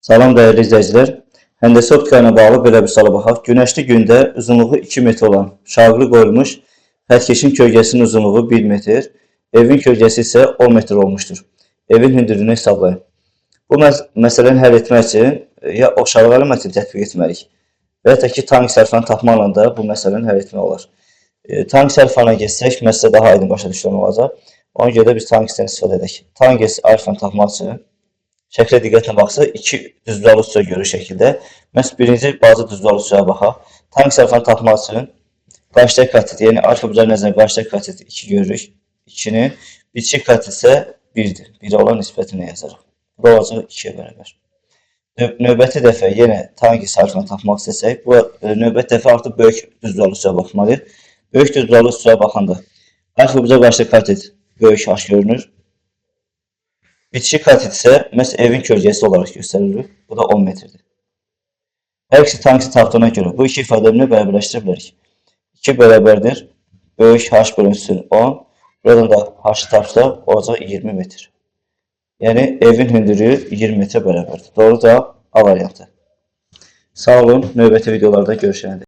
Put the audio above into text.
Salam dəyərli izləyicilər. Həndəsə optika ilə bağlı belə bir suala baxaq. Günəşli gündə uzunluğu 2 metr olan şaqlı qoyulmuş xəttkeşin kölgəsinin uzunluğu 1 metr, evin kölgəsi isə 10 metr olmuşdur. Evin hündürlüyünü hesablayın. Bu məsələni həll etmək üçün ya oxşarlıq əlamətini tətbiq etməliyik və ya da ki, tangens alfanı tapmaqla da bu məsələni həll etmək olar. Tangens alfana geçsək, məsələ daha aydın başa düşülən olacaq. Ona görə də biz tangensdən istifadə edək. Tangens alfanı tapmaq üçün şəklə diqqətlə baxsaq, iki düzbucaqlı üçbucaq görür şəkildə. Məhz birinci balaca düzbucaqlı üçbucağa baxaq. Tangens alfanı tapmaq üçün qarşıdakı katet, yəni alfa bucaq nəzərində qarşıdakı katet 2 görürük. 2-nin bitişik katet isə 1-dir. 1-ə olan nisbətini yazarıq. Bu da olacaq 2-yə bərabər. Növbəti dəfə yenə tangens alfanı tapmaq istəsək, bu növbəti dəfə artıq böyük düzbucaqlı üçbucağa baxmalıyıq. Böyük düzbucaqlı üçbucağa baxanda alfa bucaq qarşıdakı katet böyük H görünür. Bitişik katet isə məhz evin kölgəsi olaraq göstərilir. Bu da 10 metrdir. Hər ikisi tangensi tapdığına görə bu iki ifadəni bərabərləşdirə bilərik. 2 bərabərdir. Böyük H bölünsün 10. Buradan da H tapsaq olacaq 20 metr. Yəni evin hündürlüyü 20 metrə bərabərdir. Doğru cavab A variantı. Sağ olun. Növbəti videolarda görüşənədək.